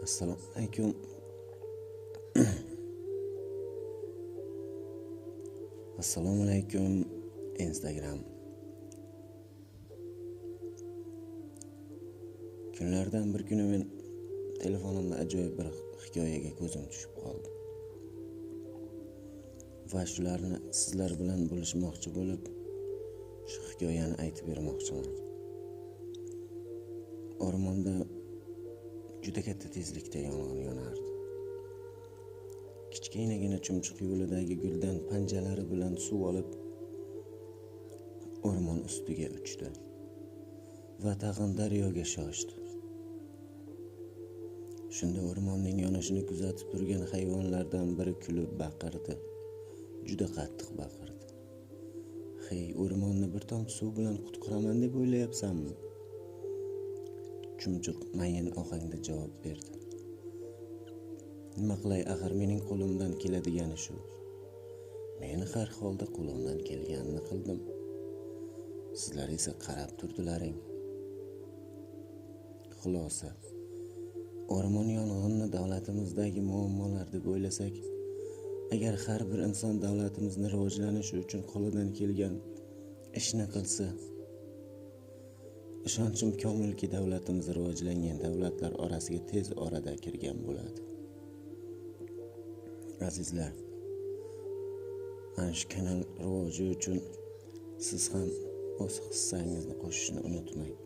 Assalomu alaykum. Assalomu alaykum Instagram. Kunlardan bir kuni men telefonimda ajoyib bir hikoyaga ko'zim tushib qoldi. Va shularni sizlar bilan bo'lishmoqchi bo'lib, shu hikoyani aytib bermoqchiman. O'rmonda juda katta tezlikda yong'in yonardi. Kichkinagina chumchuq yo'lidagi guldan panjalari bilan suv olib o'rmon ustiga uchdi va tag'in daryoga shoshdi. Shunda o'rmonning yonishini kuzatib turgan hayvonlardan biri kulib baqirdi. Juda qattiq baqirdi. "Hey, o'rmonni bir tomchi suv bilan qutqaraman deb o'ylayapsanmi?" Chumchuq mayin ohangda javob berdi. "Nima qilay, axir mening qo'limdan keladigani shu. Men har holda qo'limdan kelganini qildim. Sizlar esa qarab turdilaring." Xulosa, o'rmon yong'inini davlatimizdagi muammolar deb o'ylasak, agar har bir inson davlatimizni rivojlanishi uchun qo'lidan kelgan ishni qilsa, ishonchim komilki, davlatimiz rivojlangan davlatlar orasiga tez orada kirgan bo'ladi. Azizlar, mana shu kanal rivoji uchun siz ham o'z hissangizni qo'shishni unutmang.